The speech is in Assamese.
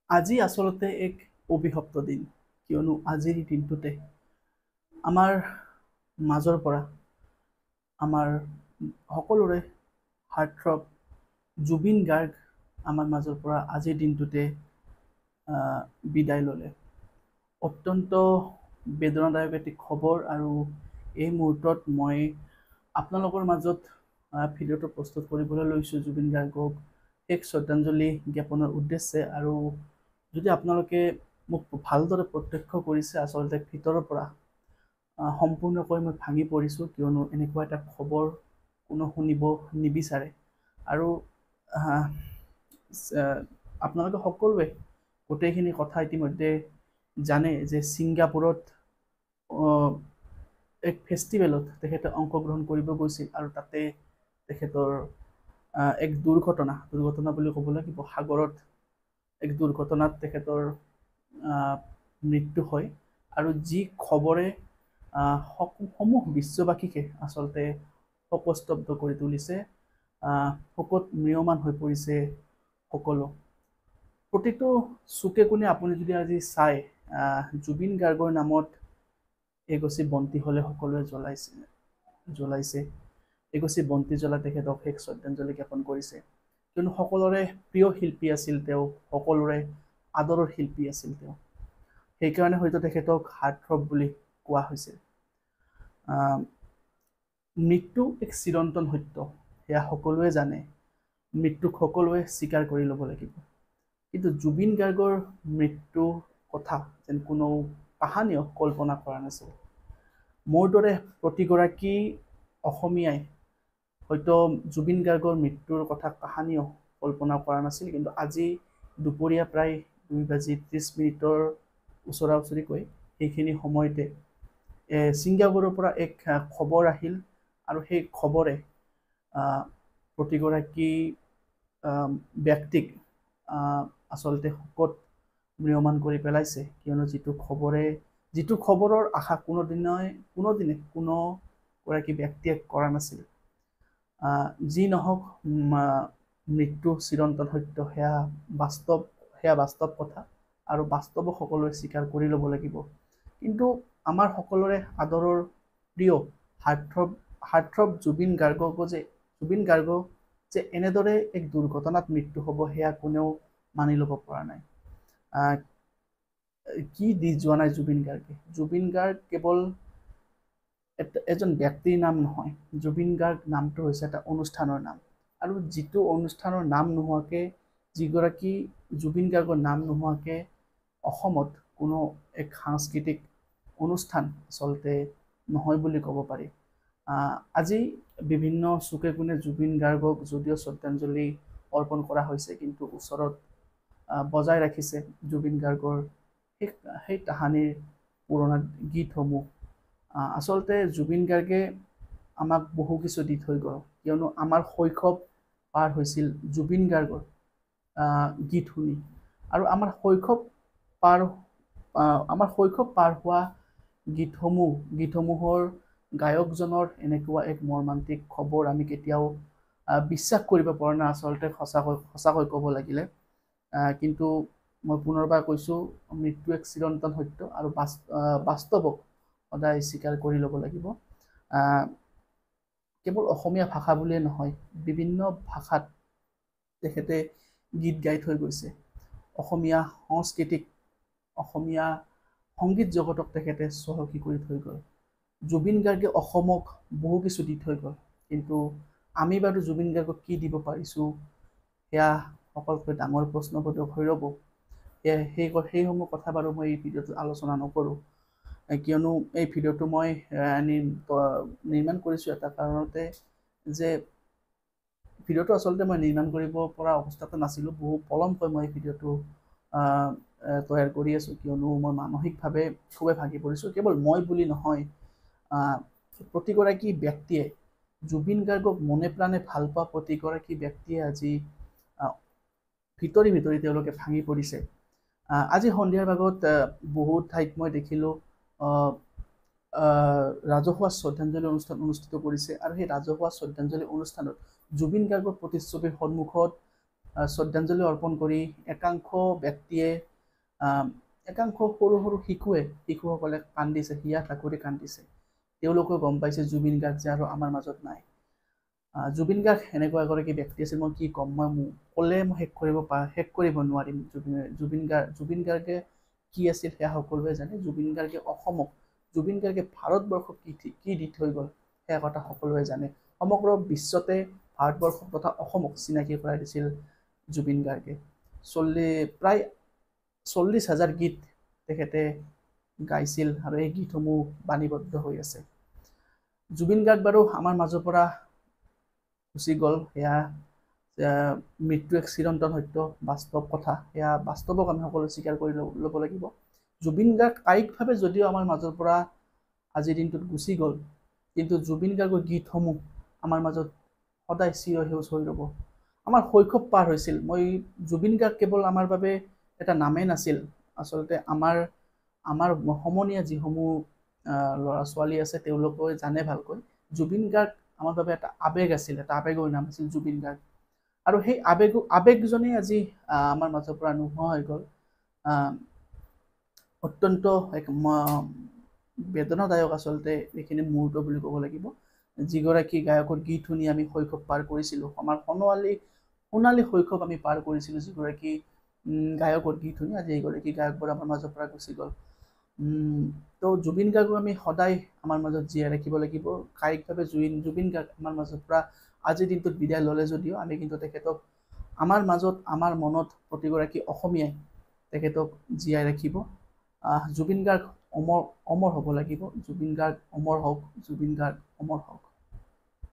আজি আচলতে এক অভিশপ্ত দিন, কিয়নো আজিৰ দিনটোতে আমাৰ মাজৰ পৰা আমাৰ সকলোৰে হাৰ্টথ্ৰব জুবিন গাৰ্গ আমাৰ মাজৰ পৰা আজিৰ দিনটোতে বিদায় ল'লে। অত্যন্ত বেদনাদায়ক এটি খবৰ আৰু এই মুহূৰ্তত মই আপোনালোকৰ মাজত ভিডিঅ'টো প্ৰস্তুত কৰিবলৈ লৈছোঁ জুবিন গাৰ্গক শেষ শ্ৰদ্ধাঞ্জলি জ্ঞাপনৰ উদ্দেশ্যে। আৰু যদি আপোনালোকে মোক ভালদৰে প্ৰত্যক্ষ কৰিছে, আচলতে ভিতৰৰ পৰা সম্পূৰ্ণকৈ মই ভাঙি পৰিছোঁ, কিয়নো এনেকুৱা এটা খবৰ কোনো শুনিব নিবিচাৰে। আৰু আপোনালোকে সকলোৱে গোটেইখিনি কথা ইতিমধ্যে জানে যে ছিংগাপুৰত এক ফেষ্টিভেলত তেখেতে অংশগ্ৰহণ কৰিব গৈছিল আৰু তাতে তেখেতৰ এক দুৰ্ঘটনা, দুৰ্ঘটনা বুলি ক'ব লাগিব, সাগৰত এক দুৰ্ঘটনাত তেখেতৰ মৃত্যু হয়। আৰু যি খবৰে সমূহ বিশ্ববাসীকে আচলতে শোকস্তব্ধ কৰি তুলিছে, শোকত ম্ৰিয়মান হৈ পৰিছে সকলো। প্ৰতিটো চুকে কোণে আপুনি যদি আজি চায়, জুবিন গাৰ্গৰ নামত এগছি বন্তি হ'লে সকলোৱে জ্বলাইছে, এগছি বন্তি জ্বলাই তেখেতক শেষ শ্ৰদ্ধাঞ্জলি জ্ঞাপন কৰিছে। কিয়নো সকলোৰে প্ৰিয় শিল্পী আছিল তেওঁ, সকলোৰে আদৰৰ শিল্পী আছিল তেওঁ, সেইকাৰণে হয়তো তেখেতক হাৰ্টথ্ৰব বুলি কোৱা হৈছিল। মৃত্যু এক চিৰন্তন সত্য, সেয়া সকলোৱে জানে, মৃত্যুক সকলোৱে স্বীকাৰ কৰি ল'ব লাগিব। কিন্তু জুবিন গাৰ্গৰ মৃত্যুৰ কথা যেন কোনো কাহানিও কল্পনা কৰা নাছিল। মোৰ দৰে প্ৰতিগৰাকী অসমীয়াই হয়তো জুবিন গাৰ্গৰ মৃত্যুৰ কথা কাহানিও কল্পনা কৰা নাছিল। কিন্তু আজি দুপৰীয়া প্ৰায় 2:30 ওচৰা ওচৰিকৈ সেইখিনি সময়তে ছিংগাপুৰৰ পৰা এক খবৰ আহিল আৰু সেই খবৰে প্ৰতিগৰাকী ব্যক্তিক আচলতে শোকত ম্ৰিয়মান কৰি পেলাইছে। কিয়নো যিটো খবৰৰ আশা কোনোদিনে কোনোগৰাকী ব্যক্তিয়ে কৰা নাছিল। যি নহওক, মৃত্যু চিৰন্তন সত্য, সেয়া বাস্তৱ কথা আৰু বাস্তৱক সকলোৱে স্বীকাৰ কৰি ল'ব লাগিব। কিন্তু আমাৰ সকলোৰে আদৰৰ প্ৰিয় হাৰ্টথ্ৰব জুবিন গাৰ্গ যে এনেদৰে এক দুৰ্ঘটনাত মৃত্যু হ'ব, সেয়া কোনেও মানি ল'ব পৰা নাই। কি দি যোৱা নাই জুবিন গাৰ্গে। জুবিন গাৰ্গ কেৱল এজন ব্যক্তিৰ নাম নহয়, জুবিন গাৰ্গ নামটো হৈছে এটা অনুষ্ঠানৰ নাম। আৰু যিটো অনুষ্ঠানৰ নাম নোহোৱাকে, যিগৰাকী জুবিন গাৰ্গৰ নাম নোহোৱাকে অসমত কোনো এক সাংস্কৃতিক অনুষ্ঠান আচলতে নহয় বুলি ক'ব পাৰি। আজি বিভিন্ন চুকে কোণে জুবিন গাৰ্গক যদিও শ্ৰদ্ধাঞ্জলি অৰ্পণ কৰা হৈছে, কিন্তু ওচৰত বজাই ৰাখিছে জুবিন গাৰ্গৰ সেই তাহানিৰ পুৰণা গীতসমূহ। আচলতে জুবিন গাৰ্গে আমাক বহু কিছু দি থৈ গ'ল, কিয়নো আমাৰ শৈশৱ পাৰ হৈছিল জুবিন গাৰ্গৰ গীত শুনি। আৰু আমাৰ শৈশৱ পাৰ হোৱা গীতসমূহৰ গায়কজনৰ এনেকুৱা এক মৰ্মান্তিক খবৰ আমি কেতিয়াও বিশ্বাস কৰিব পৰা নাই আচলতে, সঁচাকৈ ক'ব লাগিলে। কিন্তু মই পুনৰবাৰ কৈছোঁ, মৃত্যু এক চিৰন্তন সত্য আৰু বাস্তৱক সদায় স্বীকাৰ কৰি ল'ব লাগিব। কেৱল অসমীয়া ভাষা বুলিয়ে নহয়, বিভিন্ন ভাষাত তেখেতে গীত গাই থৈ গৈছে। অসমীয়া সংস্কৃতিক, অসমীয়া সংগীত জগতক তেখেতে চহকী কৰি থৈ গ'ল। জুবিন গাৰ্গে অসমক বহু কিছু দি থৈ গ'ল, কিন্তু আমি বাৰু জুবিন গাৰ্গক কি দিব পাৰিছোঁ, সেয়া সকলোতকৈ ডাঙৰ প্ৰশ্নবোধক হৈ ৰ'ব। সেইসমূহ কথা বাৰু মই এই ভিডিঅ'টোত আলোচনা নকৰোঁ, কিয়নো এই ভিডিঅ'টো মই নিৰ্মাণ কৰিছোঁ এটা কাৰণতে যে ভিডিঅ'টো আচলতে মই নিৰ্মাণ কৰিব পৰা অৱস্থাতে নাছিলোঁ। বহু পলমকৈ মই এই ভিডিঅ'টো তৈয়াৰ কৰি আছোঁ, কিয়নো মই মানসিকভাৱে খুবেই ভাগি পৰিছোঁ। কেৱল মই বুলি নহয়, প্ৰতিগৰাকী ব্যক্তিয়ে জুবিন গাৰ্গক মনে প্ৰাণে ভাল পোৱা প্ৰতিগৰাকী ব্যক্তিয়ে আজি ভিতৰি ভিতৰি তেওঁলোকে ভাঙি পৰিছে। আজি সন্ধিয়াৰ ভাগত বহুত ঠাইত মই দেখিলোঁ ৰাজহুৱা শ্ৰদ্ধাঞ্জলি অনুষ্ঠান অনুষ্ঠিত কৰিছে আৰু সেই ৰাজহুৱা শ্ৰদ্ধাঞ্জলি অনুষ্ঠানত জুবিন গাৰ্গৰ প্ৰতিচ্ছবিৰ সন্মুখত শ্ৰদ্ধাঞ্জলি অৰ্পণ কৰি একাংশ ব্যক্তিয়ে, একাংশ সৰু সৰু শিশুৱে, শিশুসকলে কান্দিছে, হিয়া ঢাকুৰি কান্দিছে। তেওঁলোকেও গম পাইছে জুবিন গাৰ্গ যে আৰু আমাৰ মাজত নাই। জুবিন গাৰ্গ এনেকুৱা এগৰাকী ব্যক্তি আছিল, মই কি ক'ম, মই ক'লে মই শেষ কৰিব নোৱাৰিম। জুবিন গাৰ্গে কি আছিল সেয়া সকলোৱে জানে। জুবিন গাৰ্গে অসমক, জুবিন গাৰ্গে ভাৰতবৰ্ষক কি দি থৈ গ'ল সেয়া কথা সকলোৱে জানে। সমগ্ৰ বিশ্বতে ভাৰতবৰ্ষ তথা অসমক চিনাকি কৰাই দিছিল জুবিন গাৰ্গে। প্ৰায় 40,000 গীত তেখেতে গাইছিল আৰু এই গীতসমূহ বাণীবদ্ধ হৈ আছে। জুবিন গাৰ্গ বাৰু আমাৰ মাজৰ পৰা গুচি গ'ল, সেয়া মৃত্যু এক চিৰন্তন সত্য, বাস্তৱ কথা, সেয়া বাস্তৱক আমি সকলোৱে স্বীকাৰ কৰি ল'ব লাগিব। জুবিন গাৰ্গ কায়িকভাৱে যদিও আমাৰ মাজৰ পৰা আজিৰ দিনটোত গুচি গ'ল, কিন্তু জুবিন গাৰ্গৰ গীতসমূহ আমাৰ মাজত সদায় চিৰসেউজ হৈ ৰ'ব। আমাৰ শৈশৱ পাৰ হৈছিল। মই জুবিন গাৰ্গ কেৱল আমাৰ বাবে এটা নামেই নাছিল, আচলতে আমাৰ সমনীয়া যিসমূহ ল'ৰা ছোৱালী আছে তেওঁলোকেও জানে ভালকৈ, জুবিন গাৰ্গ আমাৰ বাবে এটা আৱেগ আছিল, এটা আৱেগৰ নাম আছিল জুবিন গাৰ্গ। আৰু সেই আৱেগজনেই আজি আমাৰ মাজৰ পৰা নোহোৱা হৈ গ'ল। অত্যন্ত এক বেদনাদায়ক আচলতে এইখিনি মুহূৰ্ত বুলি ক'ব লাগিব। যিগৰাকী গায়কৰ গীত শুনি আমি শৈশৱ পাৰ কৰিছিলোঁ, আমাৰ সোণালী শৈশৱ আমি পাৰ কৰিছিলোঁ যিগৰাকী গায়কৰ গীত শুনি, আজি এইগৰাকী গায়কবোৰ আমাৰ মাজৰ পৰা গুচি গ'ল। তো জুবিন গাৰ্গক আমি সদায় আমাৰ মাজত জীয়াই ৰাখিব লাগিব। কায়িকভাৱে জুবিন গাৰ্গ আমাৰ মাজৰ পৰা আজিৰ দিনটোত বিদায় ল'লে যদিও আমি কিন্তু তেখেতক আমাৰ মাজত, আমাৰ মনত প্ৰতিগৰাকী অসমীয়াই তেখেতক জীয়াই ৰাখিব। জুবিন গাৰ্গ অমৰ হ'ব লাগিব। জুবিন গাৰ্গ অমৰ হওক, জুবিন গাৰ্গ অমৰ হওক।